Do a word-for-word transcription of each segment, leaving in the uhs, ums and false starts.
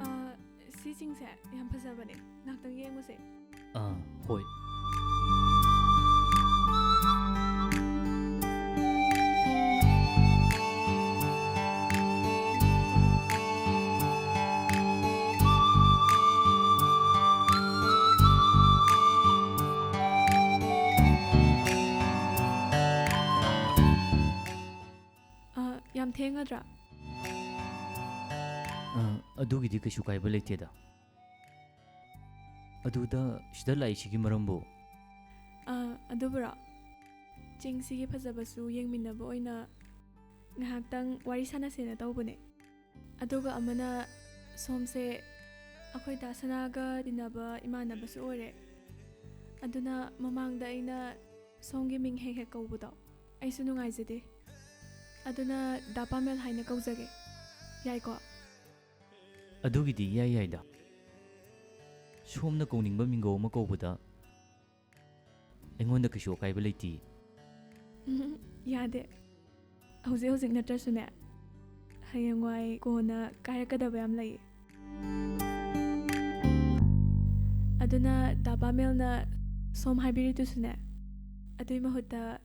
ꯑ, ꯁꯤꯁꯤꯡꯁꯦ ꯌꯥꯝ ꯐꯖꯕꯅꯦ꯫ ꯉꯥꯛꯇꯪ ꯌꯦꯡꯉꯨꯁꯦ꯫ ꯑꯥ, ꯍꯣꯏ꯫ ꯑ, ꯌꯥꯝ ꯊꯦꯡꯉꯗ꯭ꯔꯥ? ꯑ, ꯑꯗꯨꯒꯤꯗꯤ ꯀꯩꯁꯨ ꯀꯥꯏꯕ ꯂꯩꯇꯦꯗ꯫ ꯑꯗꯨꯗ ꯁꯤꯗ ꯂꯥꯛꯏꯁꯤꯒꯤ ꯃꯔꯝꯕꯨ? ꯑ, ꯑꯗꯨꯕꯨꯔꯣ? ꯆꯤꯡꯁꯤꯒꯤ ꯐꯖꯕꯁꯨ ꯌꯦꯡꯃꯤꯟꯅꯕ ꯑꯣꯏꯅ ꯉꯥꯏꯍꯥꯛꯇꯪ ꯋꯥꯔꯤ ꯁꯥꯟꯅꯁꯦꯅ ꯇꯧꯕꯅꯦ꯫ ꯑꯗꯨꯒ ꯑꯃꯅ, ꯁꯣꯝꯁꯦ ꯑꯩꯈꯣꯏ ꯗꯥ ꯁꯅꯥꯒ ꯇꯤꯟꯅꯕ ꯏꯃꯥꯟꯅꯕꯁꯨ ꯑꯣꯏꯔꯦ꯫ ꯑꯗꯨꯅ ꯃꯃꯥꯡꯗ ꯑꯩꯅ ꯁꯣꯝꯒꯤ ꯃꯤꯡ ꯍꯦꯛ ꯍꯦꯛ ꯀꯧꯕꯗꯣ ꯑꯩꯁꯨ ꯅꯨꯡꯉꯥꯏꯖꯗꯦ꯫ ꯑꯗꯨꯅ ꯗꯥ ꯄꯥꯃꯦꯜ ꯍꯥꯏꯅ ꯀꯧꯖꯒꯦ꯫ ꯌꯥꯏꯀꯣ? ꯑꯗꯨꯒꯤꯗꯤ ꯏꯌꯥ ꯌꯥꯏꯗ꯫ ꯁꯣꯝꯅ ꯀꯧꯅꯤꯡꯕ ꯃꯤꯡꯒꯧ ꯑꯃ ꯀꯧꯕꯗ ꯑꯩꯉꯣꯟꯗ ꯀꯩꯁꯨ ꯑꯀꯥꯏꯕ ꯂꯩꯇꯤꯌꯦ꯫ ꯌꯥꯗꯦ꯫ ꯍꯧꯖꯤꯛ ꯍꯧꯖꯤꯛ ꯅꯠꯇ꯭ꯔꯁꯨꯅꯦ, ꯍꯌꯦꯡꯋꯥꯏ ꯀꯣꯟꯅ ꯀꯥꯏꯔꯛꯀꯗꯕ ꯌꯥꯝ ꯂꯩꯌꯦ꯫ ꯑꯗꯨꯅ ꯗꯥ ꯄꯥꯃꯦꯜꯅ ꯁꯣꯝ ꯍꯥꯏꯕꯤꯔꯤꯗꯨꯁꯨꯅꯦ, ꯑꯗꯨꯏ ꯃꯍꯨꯠꯇ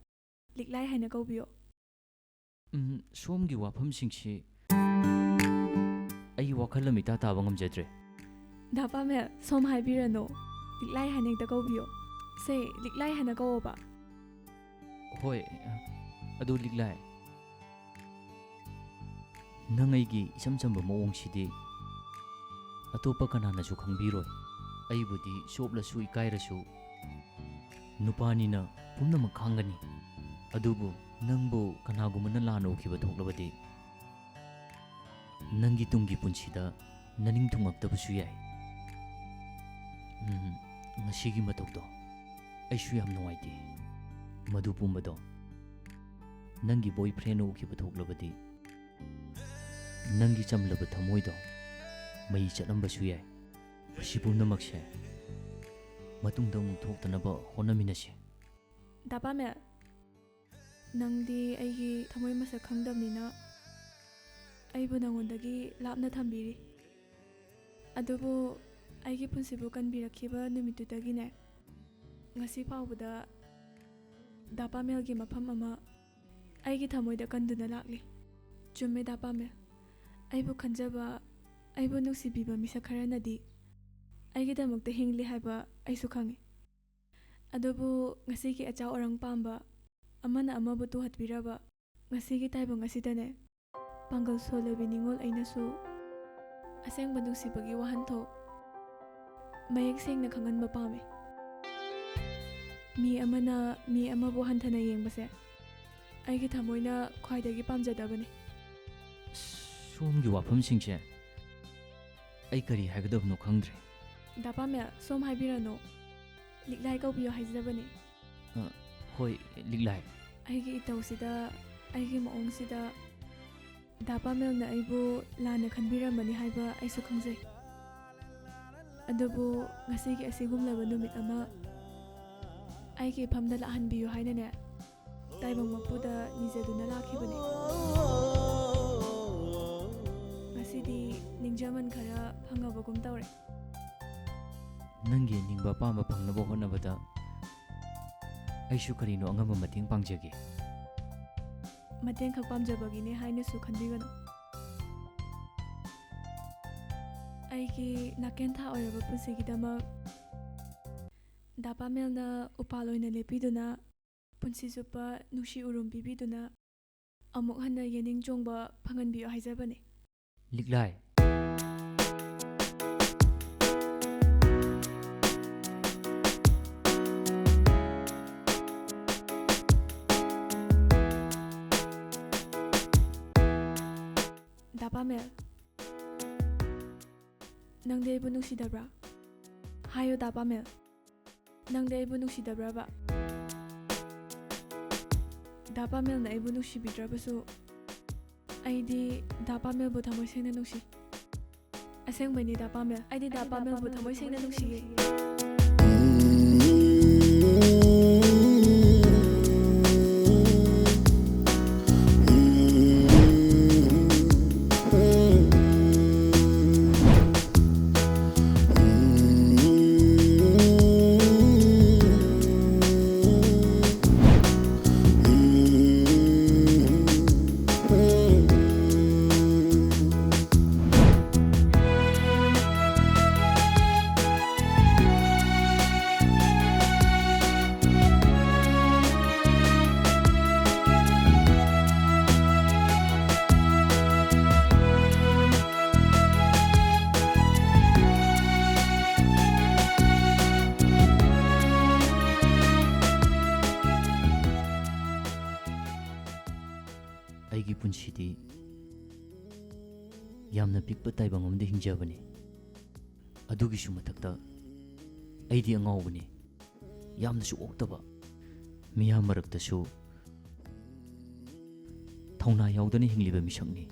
ꯂꯤꯛꯂꯥꯏ ꯍꯥꯏꯅ ꯀꯧꯕꯤꯌꯣ꯫ ꯎꯝ, ꯁꯣꯝꯒꯤ ꯋꯥꯐꯝꯁꯤꯡꯁꯤ ꯑꯩ ꯋꯥꯈꯜ ꯑꯃ ꯏꯇꯥ ꯇꯥꯕ ꯉꯝꯖꯗ꯭ꯔꯦ꯫ ꯗꯥ ꯄꯥꯃꯦꯜ, ꯁꯣꯝ ꯍꯥꯏꯕꯤꯔꯅꯨ꯫ ꯂꯤꯛꯂꯥꯏ ꯍꯥꯏꯅ ꯍꯦꯛꯇ ꯀꯧꯕꯤꯌꯣ꯫ ꯁꯦ, ꯂꯤꯛꯂꯥꯏ ꯍꯥꯏꯅ ꯀꯧꯋꯣꯕ꯫ ꯍꯣꯏ, ꯑꯗꯨ ꯂꯤꯛꯂꯥꯏ꯫ ꯅꯪ ꯑꯩꯒꯤ ꯏꯆꯝ ꯆꯝꯕ ꯃꯑꯣꯡꯁꯤꯗꯤ ꯑꯇꯣꯞꯄ ꯀꯅꯥꯅꯁꯨ ꯈꯪꯕꯤꯔꯣꯏ꯫ ꯑꯩꯕꯨꯗꯤ ꯆꯣꯞꯂꯁꯨ ꯏꯀꯥꯏꯔꯁꯨ ꯅꯨꯄꯥꯅꯤꯅ ꯄꯨꯝꯅꯃꯛ ꯈꯥꯡꯒꯅꯤ꯫ ꯑꯗꯨꯕꯨ ꯅꯪꯕꯨ ꯀꯅꯥꯒꯨꯝꯕꯅ ꯂꯥꯟꯅ ꯎꯈꯤꯕ ꯊꯣꯛꯂꯕꯗꯤ, ꯅꯪꯒꯤ ꯇꯨꯡꯒꯤ ꯄꯨꯟꯁꯤꯗ ꯅꯅꯤꯡ ꯊꯨꯡꯉꯛꯇꯕꯁꯨ ꯌꯥꯏ꯫ ꯎꯝ, ꯉꯁꯤꯒꯤ ꯃꯇꯧꯗꯣ ꯑꯩꯁꯨ ꯌꯥꯝ ꯅꯨꯡꯉꯥꯏꯇꯦ꯫ ꯃꯗꯨ ꯄꯨꯝꯕꯗꯣ ꯅꯪꯒꯤ boyfriendꯅ ꯎꯈꯤꯕ ꯊꯣꯛꯂꯕꯗꯤ, ꯅꯪꯒꯤ ꯆꯝꯂꯕ ꯊꯃꯣꯏꯗꯣ ꯃꯩ ꯆꯠꯂꯝꯕꯁꯨ ꯌꯥꯏ꯫ ꯃꯁꯤ ꯄꯨꯝꯅꯃꯛꯁꯦ ꯃꯇꯨꯡꯗ ꯑꯃꯨꯛ ꯊꯣꯛꯇꯅꯕ ꯍꯣꯠꯅꯃꯤꯟꯅꯁꯤ꯫ ꯗꯥ ꯄꯥꯃꯦꯜ, ꯅꯪꯗꯤ ꯑꯩꯒꯤ ꯊꯃꯣꯏ ꯃꯁꯛ ꯈꯪꯗꯕꯅꯤꯅ ꯑꯩꯕꯨ ꯅꯉꯣꯟꯗꯒꯤ ꯂꯥꯞꯅ ꯊꯝꯕꯤꯔꯤ꯫ ꯑꯗꯨꯕꯨ ꯑꯩꯒꯤ ꯄꯨꯟꯁꯤꯕꯨ ꯀꯟꯕꯤꯔꯛꯈꯤꯕ ꯅꯨꯃꯤꯠꯇꯨꯗꯒꯤꯅꯦ, ꯉꯁꯤ ꯐꯥꯎꯕꯗ ꯗꯥ ꯄꯥꯃꯦꯜꯒꯤ ꯃꯐꯝ ꯑꯃ ꯑꯩꯒꯤ ꯊꯃꯣꯏꯗ ꯀꯟꯗꯨꯅ ꯂꯥꯛꯂꯤ꯫ ꯆꯨꯝꯃꯦ ꯗꯥ ꯄꯥꯃꯦꯜ, ꯑꯩꯕꯨ ꯈꯟꯖꯕ, ꯑꯩꯕꯨ ꯅꯨꯡꯁꯤꯕꯤꯕ ꯃꯤꯁꯛ ꯈꯔꯅꯗꯤ ꯑꯩꯒꯤꯗꯃꯛꯇ ꯍꯤꯡꯂꯤ ꯍꯥꯏꯕ ꯑꯩꯁꯨ ꯈꯪꯏ꯫ ꯑꯗꯨꯕꯨ ꯉꯁꯤꯒꯤ ꯑꯆꯥꯎ ꯑꯔꯥꯡ ꯄꯥꯝꯕ, ꯑꯃꯅ ꯑꯃꯕꯨ ꯇꯨꯍꯠꯄꯤꯔꯕ ꯉꯁꯤꯒꯤ ꯇꯥꯏꯕꯪ ꯑꯁꯤꯗꯅꯦ, ꯄꯥꯡꯒꯜ ꯁꯣꯜꯂꯕꯤ ꯅꯤꯡꯉꯣꯜ ꯑꯩꯅꯁꯨ ꯑꯁꯦꯡꯕ ꯅꯨꯡꯁꯤꯕꯒꯤ ꯋꯥꯍꯟꯊꯣꯛ ꯃꯌꯦꯛ ꯁꯦꯡꯅ ꯈꯪꯍꯟꯕ ꯄꯥꯝꯃꯤ꯫ ꯃꯤ ꯑꯃꯅ ꯃꯤ ꯑꯃꯕꯨ ꯍꯟꯊꯅ ꯌꯦꯡꯕꯁꯦ ꯑꯩꯒꯤ ꯊꯃꯣꯏꯅ ꯈ꯭ꯋꯥꯏꯗꯒꯤ ꯄꯥꯝꯖꯗꯕꯅꯤ꯫ ꯁꯣꯝꯒꯤ ꯋꯥꯐꯝꯁꯤꯡꯁꯦ ꯑꯩ ꯀꯔꯤ ꯍꯥꯏꯒꯗꯕꯅꯣ ꯈꯪꯗ꯭ꯔꯦ꯫ ꯗꯥ ꯄꯥꯃꯦꯜ, ꯁꯣꯝ ꯍꯥꯏꯕꯤꯔꯅꯨ꯫ ꯂꯤꯛꯂꯥꯏ ꯀꯧꯕꯤꯌꯨ ꯍꯥꯏꯖꯕꯅꯤ꯫ ꯑ, ꯍꯣꯏ, ꯂꯤꯛꯂꯥꯏ꯫ ꯑꯩꯒꯤ ꯏꯇꯧꯁꯤꯗ, ꯑꯩꯒꯤ ꯃꯑꯣꯡꯁꯤꯗ ꯗꯥ ꯄꯥꯃꯦꯜꯅ ꯑꯩꯕꯨ ꯂꯥꯟꯅ ꯈꯟꯕꯤꯔꯝꯃꯅꯤ ꯍꯥꯏꯕ ꯑꯩꯁꯨ ꯈꯪꯖꯩ꯫ ꯑꯗꯨꯕꯨ ꯉꯁꯤꯒꯤ ꯑꯁꯤꯒꯨꯝꯂꯕ ꯅꯨꯃꯤꯠ ꯑꯃ ꯑꯩꯒꯤ ꯏꯐꯝꯗ ꯂꯥꯛꯍꯟꯕꯤꯌꯨ ꯍꯥꯏꯅꯅꯦ, ꯇꯥꯏꯕꯪ ꯃꯄꯨꯗ ꯅꯤꯖꯗꯨꯅ ꯂꯥꯛꯈꯤꯕꯅꯤ꯫ ꯉꯁꯤꯗꯤ ꯅꯤꯡꯖꯃꯟ ꯈꯔ ꯐꯪꯉꯕꯒꯨꯝ ꯇꯧꯔꯦ꯫ ꯅꯪꯒꯤ ꯑꯅꯤꯡꯕ ꯑꯄꯥꯝꯕ ꯐꯪꯅꯕ ꯍꯣꯠꯅꯕꯗ ꯑꯩꯁꯨ ꯀꯔꯤꯅꯣ ꯑꯉꯝꯕ ꯃꯇꯦꯡ ꯄꯥꯡꯖꯒꯦ꯫ ꯃꯇꯦꯡꯈꯛ ꯄꯥꯝꯖꯕꯒꯤꯅꯦ ꯍꯥꯏꯅꯁꯨ ꯈꯟꯕꯤꯒꯅꯨ꯫ ꯑꯩꯒꯤ ꯅꯥꯀꯦꯟꯊꯥ ꯑꯣꯏꯔꯕ ꯄꯨꯟꯁꯤꯒꯤꯗꯃꯛ ꯗꯥ ꯄꯥꯃꯦꯜꯅ ꯎꯄꯥꯜ ꯑꯣꯏꯅ ꯂꯦꯞꯄꯤꯗꯨꯅ, ꯄꯨꯟꯁꯤ ꯆꯨꯞꯄ ꯅꯨꯡꯁꯤ ꯎꯔꯨꯝ ꯄꯤꯕꯤꯗꯨꯅ, ꯑꯃꯨꯛ ꯍꯟꯅ ꯌꯦꯅꯤꯡ ꯆꯣꯡꯕ ꯐꯪꯍꯟꯕꯤꯌꯨ ꯍꯥꯏꯖꯕꯅꯤ꯫ ꯂꯤꯛꯂꯥꯏ꯫ ꯄꯥꯃꯦꯜ, ꯅꯪꯗꯤ ꯑꯩꯕꯨ ꯅꯨꯡꯁꯤꯗꯕ꯭ꯔꯥ? ꯍꯥꯏꯌꯣ, ꯗꯥ ꯄꯥꯃꯦꯜ, ꯅꯪꯗꯤ ꯑꯩꯕꯨ ꯅꯨꯡꯁꯤꯗꯕ꯭ꯔꯕ? ꯗꯥ ꯄꯥꯃꯦꯜꯅ ꯑꯩꯕꯨ ꯅꯨꯡꯁꯤꯕꯤꯗ꯭ꯔꯕꯁꯨ, ꯑꯩꯗꯤ ꯗꯥ ꯄꯥꯃꯦꯜꯕꯨ ꯊꯃꯣꯏ ꯁꯦꯡꯅ ꯅꯨꯡꯁꯤ꯫ ꯑꯁꯦꯡꯕꯩꯅꯤ, ꯗꯥ ꯄꯥꯃꯦꯜ, ꯑꯩꯗꯤ ꯗꯥ ꯄꯥꯃꯦꯜꯕꯨ ꯊꯃꯣꯏ ꯁꯦꯡꯅ ꯅꯨꯡꯁꯤꯌꯦ꯫ ꯑꯩꯒꯤ ꯄꯨꯟꯁꯤꯗꯤ ꯌꯥꯝꯅ ꯄꯤꯛꯄ ꯇꯥꯏꯕꯪ ꯑꯃꯗ ꯍꯤꯡꯖꯕꯅꯤ꯫ ꯑꯗꯨꯒꯤꯁꯨ ꯃꯊꯛꯇ ꯑꯩꯗꯤ ꯑꯉꯥꯎꯕꯅꯤ, ꯌꯥꯝꯅꯁꯨ ꯑꯣꯛꯇꯕ, ꯃꯤꯌꯥꯝ ꯃꯔꯛꯇꯁꯨ ꯊꯧꯅꯥ ꯌꯥꯎꯗꯅ ꯍꯤꯡꯂꯤꯕ ꯃꯤꯁꯛꯅꯤ꯫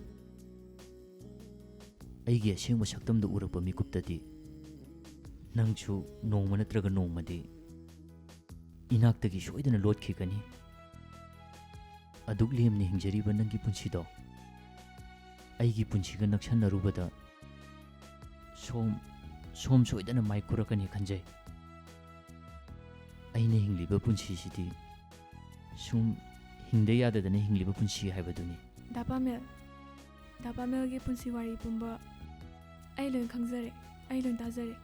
ꯑꯩꯒꯤ ꯑꯁꯦꯡꯕ ꯁꯛꯇꯝꯗꯨ ꯎꯔꯛꯄ ꯃꯤꯀꯨꯞꯇꯗꯤ ꯅꯪꯁꯨ ꯅꯣꯡꯃ ꯅꯠꯇ꯭ꯔꯒ ꯅꯣꯡꯃꯗꯤ ꯏꯅꯥꯛꯇꯒꯤ ꯁꯣꯏꯗꯅ ꯂꯣꯠꯈꯤꯒꯅꯤ꯫ ꯑꯗꯨꯛ ꯂꯦꯝꯅ ꯍꯤꯡꯖꯔꯤꯕ ꯅꯪꯒꯤ ꯄꯨꯟꯁꯤꯗꯣ ꯑꯩꯒꯤ ꯄꯨꯟꯁꯤꯒ ꯅꯛꯁꯟꯅꯔꯨꯕꯗ ꯁꯣꯝ, ꯁꯣꯝ ꯁꯣꯏꯗꯅ ꯃꯥꯏ ꯀꯨꯔꯛꯀꯅꯤ ꯈꯟꯖꯩ꯫ ꯑꯩꯅ ꯍꯤꯡꯂꯤꯕ ꯄꯨꯟꯁꯤꯁꯤꯗꯤ ꯁꯨꯝ ꯍꯤꯡꯗ ꯌꯥꯗꯗꯅ ꯍꯤꯡꯂꯤꯕ ꯄꯨꯟꯁꯤ ꯍꯥꯏꯕꯗꯨꯅꯤ꯫ ꯗꯥ ꯄꯥꯃꯦꯜ, ꯗꯥ ꯄꯥꯃꯦꯜꯒꯤ ꯄꯨꯟꯁꯤ ꯋꯥꯔꯤ ꯄꯨꯝꯕ ꯑꯩ ꯂꯣꯏ ꯈꯪꯖꯔꯦ, ꯑꯩ ꯂꯣꯏ ꯇꯥꯖꯔꯦ꯫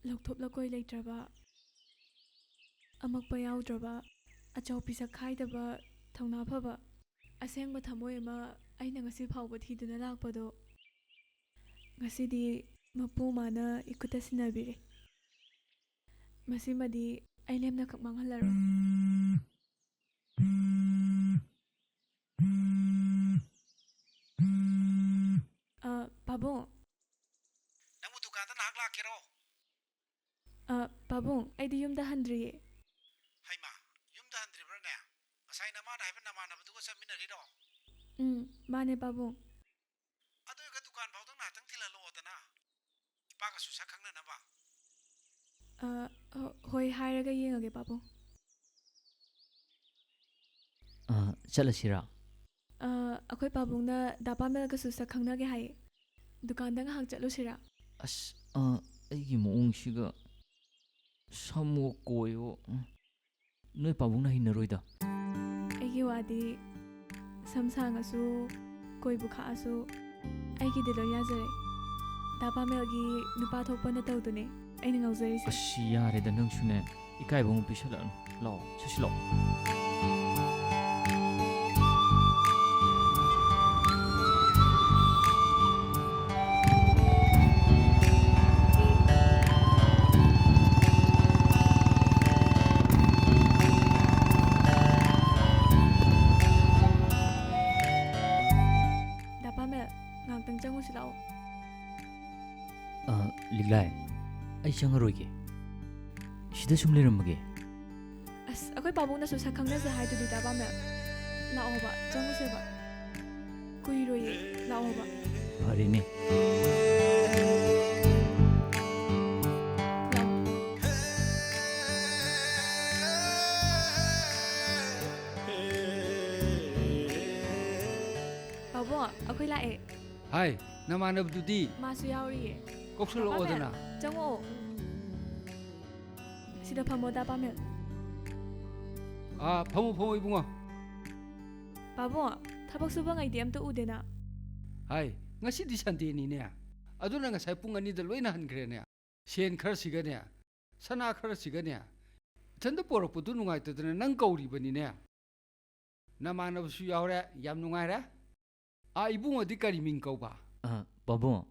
ꯂꯧꯊꯣꯛ ꯂꯧꯀꯣꯏ ꯂꯩꯇ꯭ꯔꯕ, ꯑꯃꯛꯄ ꯌꯥꯎꯗ꯭ꯔꯕ, ꯑꯆꯧ ꯄꯤꯁꯛ ꯈꯥꯏꯗꯕ, ꯊꯧꯅꯥ ꯐꯕ, ꯑꯁꯦꯡꯕ ꯊꯃꯣꯏ ꯑꯃ ꯑꯩꯅ ꯉꯁꯤ ꯐꯥꯎꯕ ꯊꯤꯗꯨꯅ ꯂꯥꯛꯄꯗꯣ, ꯉꯁꯤꯗꯤ ꯃꯄꯨ ꯃꯥꯅ ꯏꯈꯨꯠꯇ ꯁꯤꯟꯅꯕꯤꯔꯦ꯫ ꯃꯁꯤꯃꯗꯤ ꯑꯩ ꯂꯦꯝꯅꯈꯛ ꯃꯥꯡꯍꯜꯂꯔꯣꯏ꯫ ꯄꯥꯕꯨꯡ꯫ ꯅꯪꯕꯨ ꯗꯨꯀꯥꯟꯗ ꯉꯥꯏꯍꯥꯛ ꯂꯥꯛꯀꯦꯔꯣ? ꯑ, ꯄꯥꯕꯨꯡ, ꯑꯩꯗꯤ ꯌꯨꯝꯗ ꯍꯟꯗ꯭ꯔꯤꯌꯦ꯫ ꯍꯩꯃꯥ, ꯌꯨꯝꯗ ꯍꯟꯗ꯭ꯔꯤꯕ꯭ꯔꯥꯅꯦ? ꯉꯁꯥꯏ ꯅꯃꯥꯅ ꯍꯥꯏꯕ ꯅꯃꯥꯟꯅꯕꯗꯨꯒ ꯆꯠꯃꯤꯟꯅꯔꯤꯔꯣ? ꯎꯝ, ꯃꯥꯅꯦ ꯄꯥꯕꯨꯡ꯫ ꯑꯗꯨ ꯑꯣꯏꯔꯒ ꯗꯨꯀꯥꯟ ꯐꯥꯎꯗꯪ ꯉꯥꯏꯍꯥꯛꯇꯪ ꯊꯤꯜꯍꯜꯂꯛꯑꯣꯗꯅ, ꯏꯄꯥꯒꯁꯨ ꯁꯛ ꯈꯪꯅꯅꯕ꯫ ꯑ, ꯍꯣ-, ꯍꯣꯏ, ꯍꯥꯏꯔꯒ ꯌꯦꯡꯉꯒꯦ ꯄꯥꯕꯨꯡ꯫ ꯑ, ꯆꯠꯂꯁꯤꯔꯥ? ꯑ, ꯑꯩꯈꯣꯏ ꯄꯥꯕꯨꯡꯅ ꯗꯥ ꯄꯥꯃꯦꯜꯒꯁꯨ ꯁꯛ ꯈꯪꯅꯒꯦ ꯍꯥꯏꯌꯦ꯫ ꯗꯨꯀꯥꯟꯗ ꯉꯥꯏꯍꯥꯛ ꯆꯠꯂꯨꯁꯤꯔꯥ? ꯑꯁ, ꯑ, ꯑꯩꯒꯤ ꯃꯑꯣꯡꯁꯤꯒ ꯁꯝꯋꯣ ꯀꯣꯏꯋꯣ, ꯎꯝ, ꯅꯣꯏ ꯄꯥꯕꯨꯡꯅ ꯍꯩꯅꯔꯣꯏꯗ꯫ ꯑꯩꯒꯤ ꯋꯥꯗꯤ ꯁꯝ ꯁꯥꯡꯉꯁꯨ, ꯀꯣꯏꯕꯨ ꯈꯥꯛꯑꯁꯨ, ꯑꯩꯒꯤꯗꯤ ꯂꯣꯏ ꯌꯥꯖꯔꯦ꯫ ꯗꯥ ꯄꯥꯃꯦꯜꯒꯤ ꯅꯨꯄꯥ ꯊꯣꯛꯄ ꯅꯇꯧꯗꯨꯅꯦ ꯑꯩꯅ ꯉꯥꯎꯖꯔꯤꯁꯦ꯫ ꯑꯁ, ꯌꯥꯔꯦꯗ, ꯅꯪꯁꯨꯅꯦ꯫ ꯏꯀꯥꯏꯕ ꯑꯃꯨꯛ ꯄꯤꯁꯜꯂꯛꯑꯅꯨ꯫ ꯂꯥꯛꯑꯣ, ꯆꯠꯁꯤ ꯂꯥꯛꯑꯣ꯫ ꯗꯥ ꯄꯥꯃꯦꯜ, ꯉꯥꯏꯍꯥꯛꯇꯪ ꯆꯪꯉꯨꯁꯤ ꯂꯥꯛꯑꯣ꯫ ꯑ, ꯂꯤꯛꯂꯥꯏ, ꯑꯩ ꯆꯪꯉꯔꯣꯏꯒꯦ꯫ ꯁꯤꯗ ꯁꯨꯝ ꯂꯩꯔꯝꯃꯒꯦ꯫ ꯑꯁ, ꯑꯩꯈꯣꯏ ꯄꯥꯕꯨꯡꯅꯁꯨ ꯁꯛ ꯈꯪꯅꯁꯦ ꯍꯥꯏꯗꯨꯗꯤ, ꯗꯥ ꯄꯥꯃꯦꯜ꯫ ꯂꯥꯛꯑꯣꯕ, ꯆꯪꯉꯨꯁꯦꯕ꯫ ꯀꯨꯏꯔꯣꯏꯌꯦ, ꯂꯥꯛꯑꯣꯕ꯫ ꯐꯔꯦꯅꯦ꯫ ꯂꯥꯛꯑꯣ꯫ ꯄꯥꯕꯨꯡ, ꯑꯩꯈꯣꯏ ꯂꯥꯛꯑꯦ꯫ ꯍꯥꯏ, ꯅꯃꯥꯟꯅꯕꯗꯨꯗꯤ? ꯃꯥꯁꯨ ꯌꯥꯎꯔꯤꯌꯦ꯫ ꯀꯧꯁꯜꯂꯛꯑꯣꯗꯅ꯫ ꯄꯥꯄꯥ ꯃꯌꯥꯝ, ꯆꯪꯉꯛꯑꯣ꯫ ꯁꯤꯗ ꯐꯝꯃꯣ, ꯗꯥ ꯄꯥꯃꯦꯜ꯫ ꯑꯥ, ꯐꯝꯃꯣ, ꯐꯝꯃꯣ, ꯏꯕꯨꯡꯉꯣ꯫ ꯄꯥꯕꯨꯡ, ꯊꯕꯛ ꯁꯨꯕ ꯉꯩꯗꯤ ꯑꯝꯇ ꯎꯗꯦꯅ꯫ ꯍꯥꯏ, ꯉꯁꯤꯗꯤ ꯁꯟꯗꯦꯅꯤꯅꯦ꯫ ꯑꯗꯨꯅ ꯉꯁꯥꯏ ꯄꯨꯡ ꯑꯅꯤꯗ ꯂꯣꯏꯅ ꯍꯟꯈ꯭ꯔꯦꯅꯦ꯫ ꯁꯦꯟ ꯈꯔꯁꯤꯒꯅꯦ, ꯁꯅꯥ ꯈꯔꯁꯤꯒꯅꯦ, ꯏꯊꯟꯗ ꯄꯣꯔꯛꯄꯗꯨ ꯅꯨꯡꯉꯥꯏꯇꯗꯅ ꯅꯪ ꯀꯧꯔꯤꯕꯅꯤꯅꯦ꯫ ꯅꯃꯥꯟꯅꯕꯁꯨ ꯌꯥꯎꯔꯦ, ꯌꯥꯝ ꯅꯨꯡꯉꯥꯏꯔꯦ꯫ ꯑꯥ, ꯏꯕꯨꯡꯉꯣꯗꯤ ꯀꯔꯤ ꯃꯤꯡ ꯀꯧꯕ? ꯑ, ꯄꯥꯕꯨꯡ,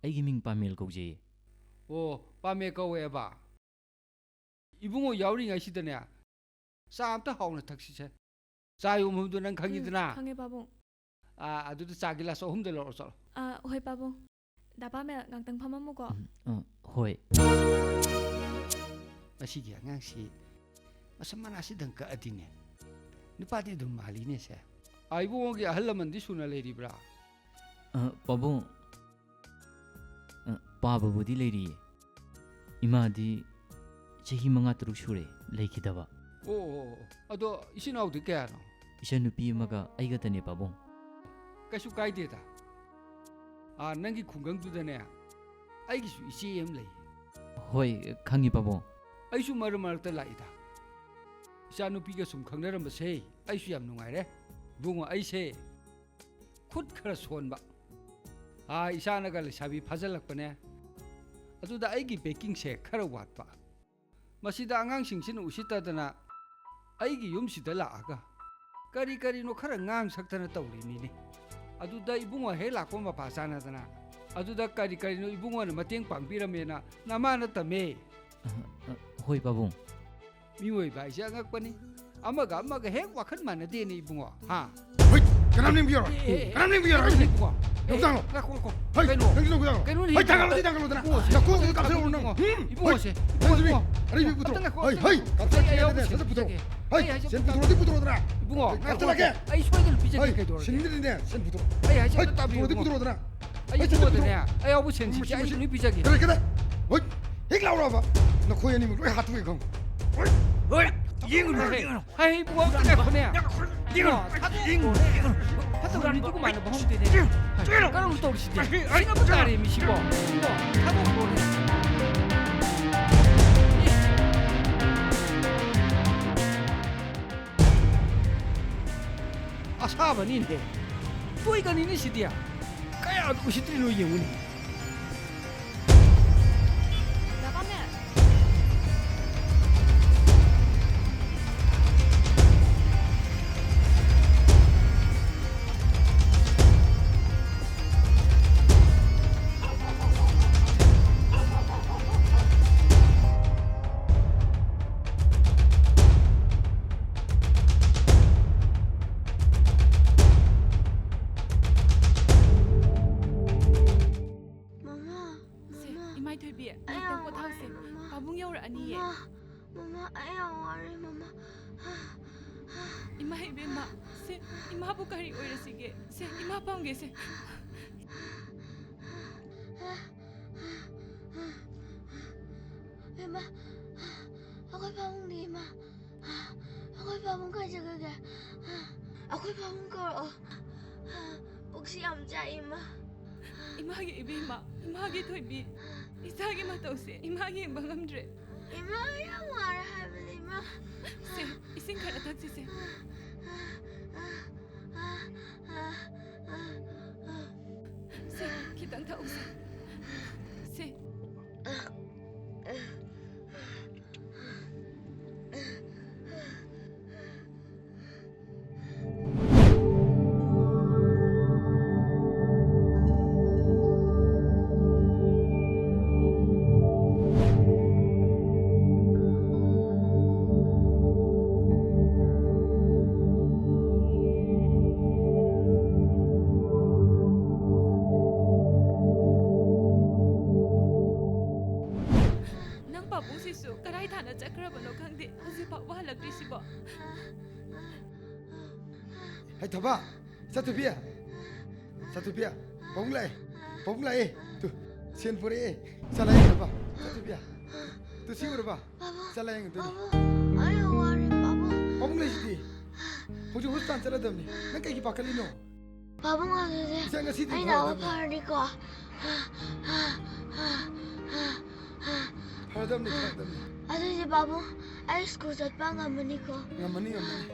ꯑꯩꯒꯤ ꯃꯤꯡ ꯄꯥꯃꯦꯜ ꯀꯧꯖꯩꯌꯦ꯫ ꯑꯣ, ꯄꯥꯃꯦꯜ ꯀꯧꯋꯦꯕ꯫ ꯏꯕꯨꯡꯉꯣ ꯌꯥꯎꯔꯤꯉꯩꯁꯤꯗꯅꯦ, ꯆꯥ ꯑꯝꯇ ꯍꯥꯎꯅ ꯊꯛꯁꯤꯁꯦ꯫ ꯆꯥ ꯌꯣꯟꯐꯝꯗꯣ ꯅꯪ ꯈꯪꯉꯤꯗꯅ? ꯎꯝ, ꯈꯪꯉꯦ, ꯄꯥꯕꯨꯡ꯫ ꯑꯥ, ꯑꯗꯨꯗ ꯆꯥ ꯒꯤꯂꯥꯁ ꯑꯍꯨꯝꯗ ꯂꯧꯔꯣ ꯆꯠꯂꯣ꯫ ꯑ, ꯍꯣꯏ, ꯄꯥꯕꯨꯡ꯫ ꯗꯥ ꯄꯥꯃꯦꯜ, ꯉꯥꯛꯇꯪ ꯐꯝꯃꯝꯃꯨꯀꯣ꯫ ꯎꯝ, ꯑ, ꯍꯣꯏ꯫ ꯃꯁꯤꯒꯤ ꯑꯉꯥꯡꯁꯤ ꯃꯁꯝ ꯃꯅꯥꯁꯤꯗꯪ ꯀꯛꯑꯗꯤꯅꯦ, ꯅꯨꯄꯥꯗꯤ ꯑꯗꯨꯝ ꯃꯥꯜꯂꯤꯅꯦ ꯁꯦ꯫ ꯑ, ꯏꯕꯨꯡꯉꯣꯒꯤ ꯑꯍꯜ ꯂꯃꯟꯗꯤ ꯁꯨꯅ ꯂꯩꯔꯤꯕ꯭ꯔꯥ? ꯑ, ꯄꯥꯕꯨꯡ, ꯑ, ꯄꯥꯕꯕꯨꯗꯤ ꯂꯩꯔꯤꯌꯦ꯫ ꯏꯃꯥꯗꯤ ꯆꯍꯤ ꯃꯉꯥ ꯇꯔꯨꯛ ꯁꯨꯔꯦ ꯂꯩꯈꯤꯗꯕ꯫ ꯑꯣ, ꯑꯣ, ꯑꯣ꯫ ꯑꯗꯣ ꯏꯆꯤꯟ ꯏꯅꯥꯎꯗꯤ ꯀꯌꯥꯅꯣ? ꯏꯆꯟꯅꯨꯄꯤ ꯑꯃꯒ ꯑꯩꯒꯇꯅꯦ, ꯄꯥꯕꯨꯡ꯫ ꯀꯩꯁꯨ ꯀꯥꯏꯗꯦꯗ꯫ ꯑꯥ, ꯅꯪꯒꯤ ꯈꯨꯡꯒꯪꯗꯨꯗꯅꯦ, ꯑꯩꯒꯤꯁꯨ ꯏꯆꯦ ꯑꯃ ꯂꯩ꯫ ꯍꯣꯏ, ꯈꯪꯉꯤ, ꯄꯥꯕꯨꯡ꯫ ꯑꯩꯁꯨ ꯃꯔꯛ ꯃꯔꯛꯇ ꯂꯥꯛꯏꯗ꯫ ꯏꯆꯥꯅꯨꯄꯤꯒ ꯁꯨꯝ ꯈꯪꯅꯔꯝꯕꯁꯦ ꯑꯩꯁꯨ ꯌꯥꯝ ꯅꯨꯡꯉꯥꯏꯔꯦ꯫ ꯏꯕꯨꯡꯉꯣ, ꯑꯩꯁꯦ ꯈꯨꯠ ꯈꯔ ꯁꯣꯟꯕ꯫ ꯑꯥ, ꯏꯆꯥꯅꯒ ꯂꯩꯁꯥꯕꯤ ꯐꯥꯖꯤꯜꯂꯛꯄꯅꯦ꯫ ꯑꯗꯨꯗ ꯑꯩꯒꯤ ꯕꯦꯀꯤꯡꯁꯦ ꯈꯔ ꯋꯥꯠꯄ꯫ ꯃꯁꯤꯗ ꯑꯉꯥꯡꯁꯤꯡꯁꯤꯅ ꯎꯁꯤꯠꯇꯗꯅ ꯑꯩꯒꯤ ꯌꯨꯝꯁꯤꯗ ꯂꯥꯛꯑꯒ ꯀꯔꯤ ꯀꯔꯤꯅꯣ ꯈꯔ ꯉꯥꯡ ꯁꯛꯇꯅ ꯇꯧꯔꯤꯅꯤꯅꯦ꯫ ꯑꯗꯨꯗ ꯏꯕꯨꯡꯉꯣ ꯍꯦꯛ ꯂꯥꯛꯄ ꯃꯄꯥ ꯆꯥꯅꯗꯅ, ꯑꯗꯨꯗ ꯀꯔꯤ ꯀꯔꯤꯅꯣ ꯏꯕꯨꯡꯉꯣꯅ ꯃꯇꯦꯡ ꯄꯥꯡꯕꯤꯔꯝꯃꯦꯅ ꯅꯃꯥꯅ ꯇꯝꯃꯦ꯫ ꯑ, ꯑ, ꯍꯣꯏ, ꯄꯥꯕꯨꯡ꯫ ꯃꯤꯑꯣꯏꯕ ꯍꯥꯏꯁꯦ ꯑꯉꯛꯄꯅꯤ꯫ ꯑꯃꯒ ꯑꯃꯒ ꯍꯦꯛ ꯋꯥꯈꯜ ꯃꯥꯟꯅꯗꯦꯅꯦ ꯏꯕꯨꯡꯉꯣ, ꯍꯥ? ꯍꯣꯏ, ꯀꯅꯥꯝ ꯂꯦꯡꯕꯤꯔꯣꯏ꯫ ꯑꯦ, ꯑꯦ, ꯑꯦ, ꯀꯅꯥꯝ ꯂꯦꯡꯕꯤꯔꯣꯏ꯫ ꯀꯩꯅꯣꯅꯦ ꯏꯕꯨꯡꯉꯣ? ꯑꯦ, ꯅꯨꯡꯗꯥꯡꯂꯣ꯫ ꯉꯥꯏꯈꯣ, ꯉꯥꯏꯈꯣ꯫ ꯍꯣꯏ, ꯀꯩꯅꯣ? ꯅꯪꯁꯨ ꯅꯨꯡꯗꯥꯡꯂꯣ꯫ ꯀꯩꯅꯣꯅꯦ ꯍꯣꯏ, ꯏꯕꯨꯡꯉꯣ? ꯊꯥꯡꯒꯠꯂꯣ, ꯊꯥꯡꯒꯠꯂꯣꯗꯅ꯫ ꯏꯕꯨꯡꯉꯣꯁꯦ, ꯅꯀꯣꯛꯇꯨ ꯀꯥꯞꯊꯣꯛꯑꯣ ꯅꯪ꯫ ꯏꯕꯨꯡꯉꯣꯁꯦ, ꯍꯨꯝ? ꯍꯣꯏ, ꯏꯕꯨꯡꯉꯣ, ꯅꯪꯁꯨ ꯃꯤ ꯏꯕꯨꯡꯉꯣ꯫ ꯑꯔꯩꯕꯤ ꯄꯨꯊꯣꯔꯛꯑꯣ꯫ ꯑꯝꯇ ꯉꯥꯏꯈꯣ, ꯍꯣꯏ, ꯑꯝꯇ ꯍꯣꯏ, ꯉꯥꯏꯈꯣ꯫ ꯀꯥꯞꯊꯣꯔꯛꯑꯣ, ꯑꯩ ꯑꯌꯥꯎꯕ ꯁꯦꯟ ꯁꯦꯟꯖꯒꯦ꯫ ꯄꯨꯊꯣꯔꯛꯑꯣ꯫ ꯍꯣꯏ, ꯑꯩ ꯍꯥꯏꯁꯦ ꯁꯦꯟ ꯑꯝꯇ ꯄꯨꯊꯣꯔꯛꯑꯣ, ꯇꯥꯕꯤꯌꯨ꯫ ꯄꯨꯊꯣꯔꯛꯑꯣꯗꯅ꯫ ꯏꯕꯨꯡꯉꯣ, ꯍꯣꯏ, ꯉꯥꯏꯈꯣ, ꯀꯥꯞꯊꯣꯔꯛꯑꯒꯦ꯫ ꯉꯥꯏꯈꯣ꯫ ꯑꯩ ꯁꯣꯏꯗꯅ ꯄꯤꯖꯒꯦ, ꯍꯣꯏ, ꯀꯩꯗꯧꯔꯒꯦ? ꯁꯤꯟꯗ꯭ꯔꯤꯅꯦ, ꯁꯦꯟ ꯄꯨꯊꯣꯔꯛꯑꯣ꯫ ꯍꯣꯏ, ꯍꯥꯏꯁꯦ ꯍꯣꯏ, ꯑꯝꯇ ꯇꯥꯕꯤꯌꯨ, ꯄꯨꯊꯣꯔꯛꯑꯣꯗꯤ ꯏꯕꯨꯡꯉꯣ꯫ ꯄꯨꯊꯣꯔꯛꯑꯣꯗꯅ꯫ ꯑꯩ ꯍꯣꯏ, ꯁꯦꯟ ꯏꯕꯨꯡꯉꯣꯗꯅꯦ, ꯄꯨꯊꯣꯔꯛꯑꯣ꯫ ꯑꯌꯥꯎꯕ ꯁꯦꯟꯁꯤꯡꯁꯦ ꯑꯩ ꯂꯣꯏ ꯄꯤꯖꯒꯦ꯫ ꯀꯗꯥꯏ, ꯀꯗꯥꯏ? ꯍꯣꯏ, ꯍꯦꯛ ꯂꯥꯎꯔꯕ ꯅꯈꯣꯏ ꯑꯅꯤꯃꯛ ꯂꯣꯏ ꯍꯥꯠꯇꯣꯛꯑꯦ ꯈꯪꯉꯨ꯫ ꯍꯣꯏ, ꯌꯦꯡꯉꯨꯅꯨ, ꯍꯦ꯫ ꯌꯦꯡꯉꯨꯅꯨ꯫ ꯍꯩ, ꯏꯕꯨꯡꯉꯣ, ꯑꯝꯇ ꯉꯥꯏꯈꯣꯅꯦ꯫ ꯌꯦꯡꯉꯨꯅꯨ꯫ ꯏꯕꯨꯡꯉꯣ, ꯊꯥꯗꯣꯛꯈ꯭ꯔꯣꯅꯦ꯫ ꯌꯦꯡꯉꯨꯅꯨ꯫ ꯐꯠꯇꯕ ꯃꯤꯗꯨꯒ ꯃꯥꯟꯅꯕ ꯍꯧꯅꯗꯦꯅꯦ꯫ ꯌꯦꯡꯉꯨꯅꯨ꯫ ꯍꯩ, ꯀꯔꯝꯅ ꯇꯧꯔꯤꯁꯤꯗꯤ? ꯁꯤꯅꯕꯨ ꯇꯥꯔꯦ, ꯃꯤꯁꯤꯕꯣ꯫ ꯏꯕꯨꯡꯉꯣ, ꯊꯥꯗꯣꯛꯈ꯭ꯔꯣꯅꯦ꯫ ꯑꯁꯥꯕꯅꯤꯅꯦ꯫ ꯇꯣꯏꯒꯅꯤꯅꯦ ꯁꯤꯗꯤ꯫ ꯀꯌꯥ ꯎꯁꯤꯠꯇ꯭ꯔꯤꯅꯣ ꯌꯦꯡꯉꯨꯅꯦ꯫ ꯗꯥ ꯄꯥꯃꯦꯜ꯫ ꯁꯦ, ꯄꯥꯕꯨꯡ ꯌꯧꯔꯛꯑꯅꯤꯌꯦ꯫ ꯃꯃꯥ, ꯃꯃꯥ, ꯑꯩ ꯌꯥꯝ ꯋꯥꯔꯦ, ꯃꯃꯥ꯫ ꯏꯃꯥ, ꯏꯕꯦꯝꯃ, ꯁꯦ, ꯏꯃꯥꯕꯨ ꯀꯔꯤ ꯑꯣꯏꯔꯁꯤꯒꯦ? ꯁꯦ, ꯏꯃꯥ ꯄꯝꯒꯦ, ꯁꯦ꯫ ꯏꯃꯥ, ꯑꯩꯈꯣꯏ ꯄꯥꯕꯨꯡꯗꯤ, ꯏꯃꯥ? ꯑꯩꯈꯣꯏ ꯄꯥꯕꯨꯡ ꯀꯥꯏ ꯆꯠꯈ꯭ꯔꯒꯦ? ꯑꯩꯈꯣꯏ ꯄꯥꯕꯨꯡ ꯀꯧꯔꯛꯑꯣ꯫ ꯄꯨꯛꯁꯤ ꯌꯥꯝ ꯆꯥꯛꯏ, ꯏꯃꯥ꯫ ꯏꯃꯥꯒꯤ ꯏꯕꯦꯝꯃ, ꯏꯃꯥꯒꯤ ꯊꯣꯏꯕꯤ, ꯏꯆꯥꯒꯤ ꯃꯇꯧꯁꯦ ꯏꯃꯥ ꯌꯦꯡꯕ ꯉꯝꯗ꯭ꯔꯦ꯫ ꯏꯃꯥ, ꯌꯥꯝ ꯋꯥꯔꯦ ꯍꯥꯏꯕꯅꯤ, ꯏꯃꯥ꯫ ꯁꯦ, ꯏꯁꯤꯡ ꯈꯔ ꯊꯛꯁꯤꯁꯦ꯫ ꯁꯦ, ꯈꯤꯇꯪ ꯊꯛꯎꯁꯦ꯫ ꯁꯦ꯫ ꯅꯪ ꯄꯥꯕꯨꯡꯁꯤꯁꯨ ꯀꯗꯥꯏ ꯊꯥꯅ ꯆꯠꯈ꯭ꯔꯕꯅꯣ ꯈꯪꯗꯦ, ꯍꯧꯖꯤꯛ ꯐꯥꯎꯕ ꯍꯜꯂꯛꯇ꯭ꯔꯤꯁꯤꯕꯣ? ꯍꯩ ꯊꯕ, ꯆꯠꯊꯨꯕꯤ, ꯆꯠꯊꯨꯕꯤ, ꯄꯥꯕꯨꯡ ꯂꯥꯛꯑꯦ, ꯄꯥꯕꯨꯡ ꯂꯥꯛꯑꯦ꯫ ꯇꯨ, ꯁꯦꯟ ꯄꯨꯔꯛꯑꯦ꯫ ꯆꯠꯂ ꯌꯦꯡꯉꯕ? ꯆꯠꯊꯨꯕꯤ, ꯇꯨ, ꯁꯤ ꯎꯔꯕ? ꯄꯥꯕꯨꯡ, ꯆꯠꯂ ꯌꯦꯡꯉꯨꯗꯣꯏꯅꯤ꯫ ꯄꯥꯕꯨꯡ, ꯑꯩ ꯌꯥꯝ ꯋꯥꯔꯦ, ꯄꯥꯕꯨꯡ꯫ ꯄꯥꯕꯨꯡ ꯂꯩꯁꯤꯗꯤ꯫ ꯍꯧꯖꯤꯛ ꯍꯣꯁꯄꯤꯇꯥꯜ ꯆꯠꯂꯗꯕꯅꯤ꯫ ꯅꯪ ꯀꯩꯒꯤ ꯄꯥꯈꯠꯂꯤꯅꯣ? ꯄꯥꯕꯨꯡ, ꯑꯗꯨꯗꯤ ꯏꯆꯥ, ꯉꯁꯤꯗꯤ ꯑꯩ ꯅꯥꯕ ꯐꯔꯗꯕꯅꯤ꯫ ꯐꯔꯅꯤꯀꯣ? ꯐꯔꯗꯕꯅꯤ, ꯐꯔꯗꯕꯅꯤ꯫ ꯑꯗꯨꯗꯤ ꯄꯥꯕꯨꯡ, ꯑꯩ ꯁ꯭ꯀꯨꯜ ꯆꯠꯄ ꯉꯝꯃꯅꯤꯀꯣ? ꯉꯝꯃꯅꯤ, ꯉꯝꯃꯅꯤ꯫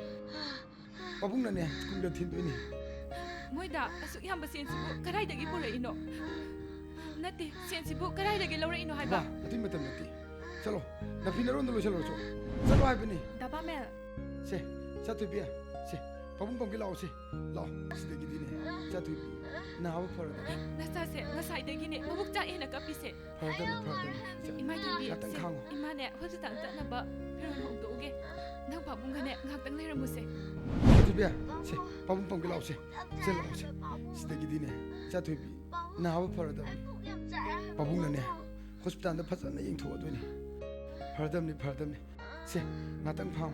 ꯄꯥꯕꯨꯡꯅꯅꯦ, ꯁ꯭ꯀꯨꯜꯗ ꯊꯤꯟꯗꯣꯏꯅꯤ꯫ ꯃꯣꯏꯗ ꯑꯁꯨꯛ ꯌꯥꯝꯕ ꯁꯦꯟꯁꯤꯕꯨ ꯀꯗꯥꯏꯗꯒꯤ ꯄꯨꯔꯛꯏꯅꯣ? ꯅꯠꯇꯦ, ꯁꯦꯟꯁꯤꯕꯨ ꯀꯗꯥꯏꯗꯒꯤ ꯂꯧꯔꯛꯏꯅꯣ ꯍꯥꯏꯕ? ꯃꯥ, ꯑꯗꯨꯏ ꯃꯇꯝ ꯅꯠꯇꯦ꯫ ꯆꯠꯂꯣ, ꯅꯐꯤ ꯅꯔꯣꯟꯗꯣ ꯂꯣꯏꯁꯤꯜꯂꯨꯔꯣ, ꯆꯠꯂꯣ꯫ ꯆꯠꯂꯣ ꯍꯥꯏꯕꯅꯤ꯫ ꯗꯥ ꯄꯥꯃꯦꯜ꯫ ꯁꯦ, ꯆꯠꯊꯣꯏꯕꯤ, ꯁꯦ, ꯄꯥꯕꯨꯡ ꯄꯝꯒꯦ ꯂꯥꯛꯑꯣ, ꯁꯦ, ꯂꯥꯛꯑꯣ꯫ ꯁꯤꯗꯒꯤꯗꯤꯅꯦ, ꯆꯠꯊꯣꯏꯕꯤ, ꯅꯥꯕ ꯐꯔꯗꯕꯅꯤ꯫ ꯅꯆꯥꯁꯦ ꯉꯁꯥꯏꯗꯒꯤꯅꯦ ꯃꯕꯨꯛ ꯆꯥꯛꯑꯦꯅ ꯀꯞꯄꯤꯁꯦ꯫ ꯐꯔꯗꯕꯅꯤ, ꯐꯔꯗꯕꯅꯤ꯫ ꯆꯠ-, ꯏꯃꯥ ꯊꯣꯏꯕꯤ, ꯉꯥꯛꯇꯪ ꯁꯦ, ꯈꯥꯡꯉꯣ꯫ ꯏꯃꯥꯅꯦ ꯍꯣꯁꯄꯤꯇꯥꯜ ꯆꯠꯅꯕ ꯐꯤꯔꯣꯜ ꯍꯣꯡꯗꯣꯛꯎꯒꯦ꯫ ꯅꯪ ꯄꯥꯕꯨꯡꯒꯅꯦ ꯉꯥꯛꯇꯪ ꯂꯩꯔꯝꯃꯨꯁꯦ꯫ ꯆꯠꯊꯣꯏꯕꯤ, ꯁꯦ, ꯄꯥꯕꯨꯡ ꯄꯝꯒꯦ ꯂꯥꯛꯑꯣ, ꯁꯦ꯫ ꯁꯦ, ꯂꯥꯛꯑꯣ, ꯁꯦ꯫ ꯁꯤꯗꯒꯤꯗꯤꯅꯦ, ꯆꯠꯊꯣꯏꯕꯤ, ꯅꯥꯕ ꯐꯔꯗꯕꯅꯤ꯫ ꯄꯥꯕꯨꯡꯅꯅꯦ, ꯍꯣꯁꯄꯤꯇꯥꯜꯗ ꯐꯖꯅ ꯌꯦꯡꯊꯣꯛꯑꯗꯣꯏꯅꯦ꯫ ꯐꯔꯗꯝꯅꯤ, ꯐꯔꯗꯝꯅꯤ꯫ ꯁꯦ, ꯉꯥꯛꯇꯪ ꯐꯝ꯫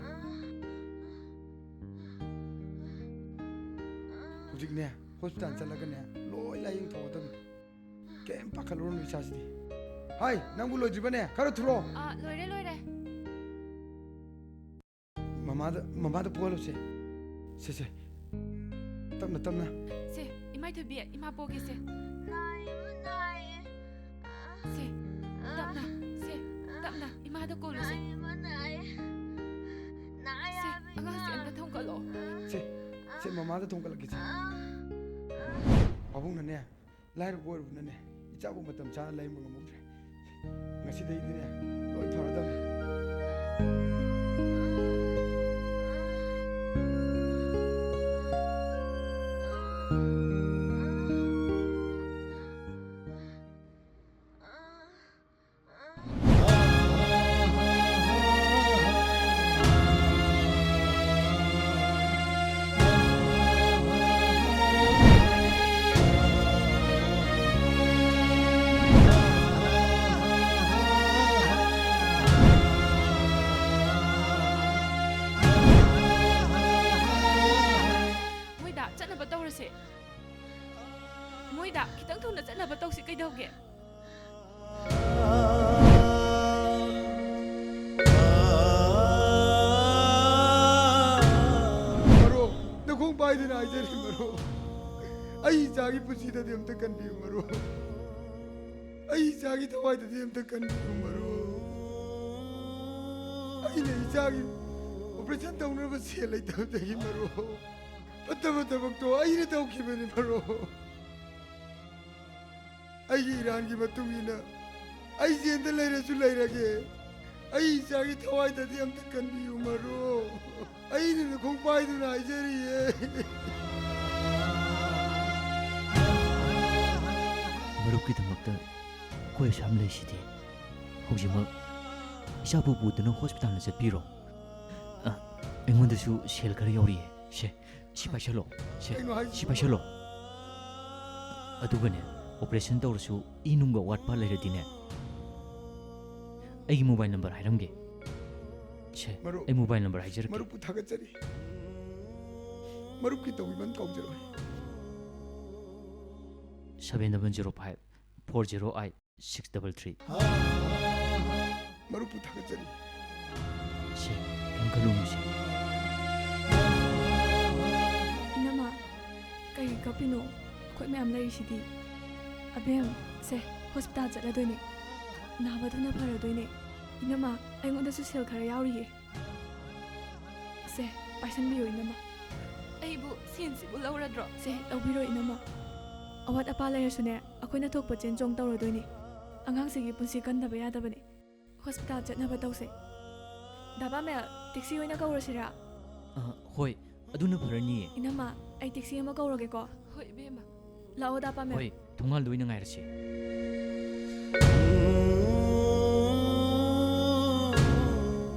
ꯍꯧꯖꯤꯛꯅꯦ, ꯍꯣꯁꯄꯤꯇꯥꯜ ꯆꯠꯂꯒꯅꯦ, ꯂꯣꯏ ꯂꯥꯏꯌꯦꯡꯊꯣꯛꯑꯗꯝꯅꯤ꯫ ꯀꯩꯝ ꯄꯥꯈꯠꯂꯨꯔꯅꯨ ꯏꯆꯥꯁꯤꯗꯤ꯫ ꯍꯥꯏ, ꯅꯪꯕꯨ ꯂꯣꯏꯗ꯭ꯔꯤꯕꯅꯦ? ꯈꯔ ꯊꯨꯔꯣ꯫ ꯑꯥ, ꯂꯣꯏꯔꯦ, ꯂꯣꯏꯔꯦ꯫ ꯃꯃꯥꯗ, ꯃꯃꯥꯗ ꯄꯣꯍꯜꯂꯨꯁꯦ꯫ ꯁꯦ, ꯁꯦ꯫ ꯇꯞꯅ, ꯇꯞꯅ꯫ ꯁꯦ, ꯏꯃꯥꯏ ꯊꯣꯏꯕꯤ, ꯏꯃꯥ ꯄꯣꯒꯦꯁꯦ꯫ ꯅꯥꯏꯌꯦꯕ, ꯅꯥꯏꯌꯦ꯫ ꯁꯦ, ꯇꯞꯅ, ꯁꯦ, ꯇꯞꯅ, ꯏꯃꯥꯗ ꯀꯣꯜꯂꯨꯁꯦ꯫ ꯅꯥꯏꯌꯦꯕ, ꯅꯥꯏꯌꯦ꯫ ꯅꯥꯏ ꯁꯦ, ꯍꯥꯏꯕ, ꯑꯉꯥꯡꯁꯦ ꯏꯃꯥ꯫ ꯑꯝꯇ ꯊꯣꯡꯀꯠꯂꯣ꯫ ꯁꯦ, ꯁꯦ, ꯃꯃꯥꯗ ꯊꯣꯡꯀꯠꯂꯛꯀꯦꯁꯦ꯫ ꯄꯥꯕꯨꯡꯅꯅꯦ, ꯂꯥꯏꯔꯕ ꯑꯣꯏꯔꯨꯕꯅꯅꯦ, ꯏꯆꯥꯕꯨ ꯃꯇꯝ ꯆꯥꯅ ꯂꯥꯌꯦꯡꯕ ꯉꯝꯍꯧꯗ꯭ꯔꯦ꯫ ꯉꯁꯤꯗꯩꯗꯤꯅꯦ, ꯂꯣꯏ ꯐꯔꯗꯕꯅꯦ꯫ ꯃꯣꯏꯗ ꯆꯠꯅꯕ ꯇꯧꯔꯁꯦ꯫ ꯃꯣꯏꯗ ꯈꯤꯇꯪ ꯊꯨꯅ ꯆꯠꯅꯕ ꯇꯧꯁꯤ, ꯀꯩꯗꯧꯒꯦ? ꯃꯔꯨꯞ, ꯅꯈꯣꯡ ꯄꯥꯏꯗꯨꯅ ꯍꯥꯏꯖꯔꯤ ꯃꯔꯨꯞ, ꯑꯩ ꯏꯆꯥꯒꯤ ꯄꯨꯟꯁꯤꯗꯗꯤ ꯑꯝꯇ ꯀꯟꯕꯤꯌꯨ ꯃꯔꯨꯞ, ꯑꯩ ꯏꯆꯥꯒꯤ ꯊꯋꯥꯏꯗꯗꯤ ꯑꯝꯇ ꯀꯟꯕꯤꯌꯨ ꯃꯔꯨꯞ꯫ ꯑꯩꯅ ꯏꯆꯥꯒꯤ operation ꯇꯧꯅꯕ ꯁꯦꯜ ꯂꯩꯇꯕꯗꯒꯤ ꯃꯔꯨꯞ, ꯐꯠꯇꯕ ꯊꯕꯛꯇꯣ ꯑꯩꯅ ꯇꯧꯈꯤꯕꯅꯤ ꯃꯔꯨꯞ꯫ ꯑꯩꯒꯤ ꯏꯔꯥꯟꯒꯤ ꯃꯇꯨꯡ ꯏꯟꯅ ꯑꯩ ꯖꯦꯜꯗ ꯂꯩꯔꯁꯨ ꯂꯩꯔꯒꯦ꯫ ꯑꯩ ꯏꯆꯥꯒꯤ ꯊꯋꯥꯏꯗꯗꯤ ꯑꯝꯇ ꯀꯟꯕꯤꯌꯨ ꯃꯔꯨꯞ꯫ ꯑꯩꯅ ꯅꯈꯣꯡ ꯄꯥꯏꯗꯨꯅ ꯍꯥꯏꯖꯔꯤꯌꯦ꯫ ꯃꯔꯨꯞꯀꯤꯗꯃꯛꯇ ꯑꯩꯈꯣꯏ ꯑꯁꯥꯝ ꯂꯩꯁꯤꯗꯤ꯫ ꯍꯧꯖꯤꯛꯃꯛ ꯏꯆꯥꯕꯨ ꯄꯨꯗꯨꯅ ꯍꯣꯁꯄꯤꯇꯥꯜꯗ ꯆꯠꯄꯤꯔꯣ꯫ ꯑ, ꯑꯩꯉꯣꯟꯗꯁꯨ ꯁꯦꯜ ꯈꯔ ꯌꯥꯎꯔꯤꯌꯦ꯫ ꯁꯦ, ꯁꯤ ꯄꯥꯏꯁꯜꯂꯣ꯫ ꯁꯦ, ꯀꯩꯅꯣ ꯍꯥꯏꯁꯤꯕꯣ? ꯁꯤ ꯄꯥꯏꯁꯜꯂꯣ꯫ ꯑꯗꯨꯒꯅꯦ, operation ꯇꯧꯔꯁꯨ ꯏ ꯅꯨꯡꯒ ꯋꯥꯠꯄ ꯂꯩꯔꯗꯤꯅꯦ, ꯑꯩꯒꯤ ꯃꯣꯕꯥꯏꯜ ꯅꯝꯕꯔ ꯍꯥꯏꯔꯝꯒꯦ꯫ ꯁꯦ, ꯃꯔꯨꯞ, ꯑꯩ ꯃꯣꯕꯥꯏꯜ ꯅꯝꯕꯔ ꯍꯥꯏꯖꯔꯛꯀꯦ꯫ ꯃꯔꯨꯞꯄꯨ ꯊꯥꯒꯠꯆꯔꯤ꯫ ꯃꯔꯨꯞꯀꯤ ꯇꯧꯕꯤꯃꯜ ꯀꯥꯎꯖꯔꯣꯏ꯫ seven double zero five four zero eight six double three꯫ ꯃꯔꯨꯞꯄꯨ ꯊꯥꯒꯠꯆꯔꯤ꯫ ꯁꯦ, ꯀꯩꯝ ꯈꯜꯂꯨꯅꯨꯁꯦ꯫ ꯏꯅꯝꯃ, ꯀꯩꯒꯤ ꯀꯞꯄꯤꯅꯣ? ꯑꯩꯈꯣꯏ ꯃꯌꯥꯝ ꯂꯩꯔꯤꯁꯤꯗꯤ꯫ ꯑꯕꯦꯝ, ꯁꯦ, ꯍꯣꯁꯄꯤꯇꯥꯜ ꯆꯠꯂꯗꯣꯏꯅꯦ꯫ ꯅꯥꯕꯗꯨꯅ ꯐꯔꯗꯣꯏꯅꯦ꯫ ꯏꯅꯝꯃ, ꯑꯩꯉꯣꯟꯗꯁꯨ ꯁꯦꯜ ꯈꯔ ꯌꯥꯎꯔꯤꯌꯦ꯫ ꯁꯦ, ꯄꯥꯏꯁꯟꯕꯤꯌꯨ ꯏꯅꯝꯃ꯫ ꯑꯩꯕꯨ ꯁꯦꯟꯁꯤꯕꯨ ꯂꯧꯔꯗ꯭ꯔꯣ? ꯁꯦ, ꯂꯧꯕꯤꯔꯣ ꯏꯅꯝꯃ꯫ ꯑꯋꯥꯠ ꯑꯄꯥ ꯂꯩꯔꯁꯨꯅꯦ, ꯑꯩꯈꯣꯏꯅ ꯊꯣꯛꯄ ꯆꯦꯟ ꯆꯣꯡ ꯇꯧꯔꯗꯣꯏꯅꯦ꯫ ꯑꯉꯥꯡꯁꯤꯒꯤ ꯄꯨꯟꯁꯤ ꯀꯟꯗꯕ ꯌꯥꯗꯕꯅꯦ꯫ ꯍꯣꯁꯄꯤꯇꯥꯜ ꯆꯠꯅꯕ ꯇꯧꯁꯦ꯫ ꯗꯥ ꯄꯥꯃꯦꯜ, ꯇꯦꯛꯁꯤ ꯑꯣꯏꯅ ꯀꯧꯔꯁꯤꯔꯥ? ꯑ, ꯍꯣꯏ, ꯑꯗꯨꯅ ꯐꯔꯅꯤꯌꯦ꯫ ꯏꯅꯝꯃ, ꯑꯩ ꯇꯦꯛꯁꯤ ꯑꯃ ꯀꯧꯔꯒꯦꯀꯣ꯫ ꯍꯣꯏ, ꯏꯕꯦꯝꯃ꯫ ꯂꯥꯛꯑꯣ, ꯗꯥ ꯄꯥꯃꯦꯜ꯫ ꯍꯣꯏ, ꯊꯣꯡꯒꯥꯜꯗ ꯑꯣꯏꯅ ꯉꯥꯏꯔꯁꯤ꯫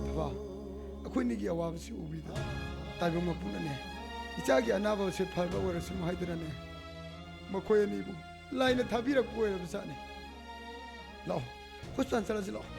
ꯊꯕꯥ, ꯑꯩꯈꯣꯏꯅꯤꯒꯤ ꯑꯋꯥꯕꯁꯤ ꯎꯕꯤꯗꯅ ꯇꯥꯏꯕꯪ ꯃꯄꯨꯅꯅꯦ, ꯏꯆꯥꯒꯤ ꯑꯅꯥꯕꯁꯦ ꯐꯔꯕ ꯑꯣꯏꯔꯁꯅꯨ ꯍꯥꯏꯗꯅꯅꯦ, ꯃꯈꯣꯏ ꯑꯅꯤꯕꯨ ꯂꯥꯏꯅ ꯊꯥꯕꯤꯔꯛꯄ ꯑꯣꯏꯔꯕꯖꯥꯠꯅꯤ꯫ ꯂꯥꯛꯑꯣ, ꯍꯣꯁꯄꯤꯇꯥꯜ ꯆꯠꯂꯁꯤ ꯂꯥꯛꯑꯣ꯫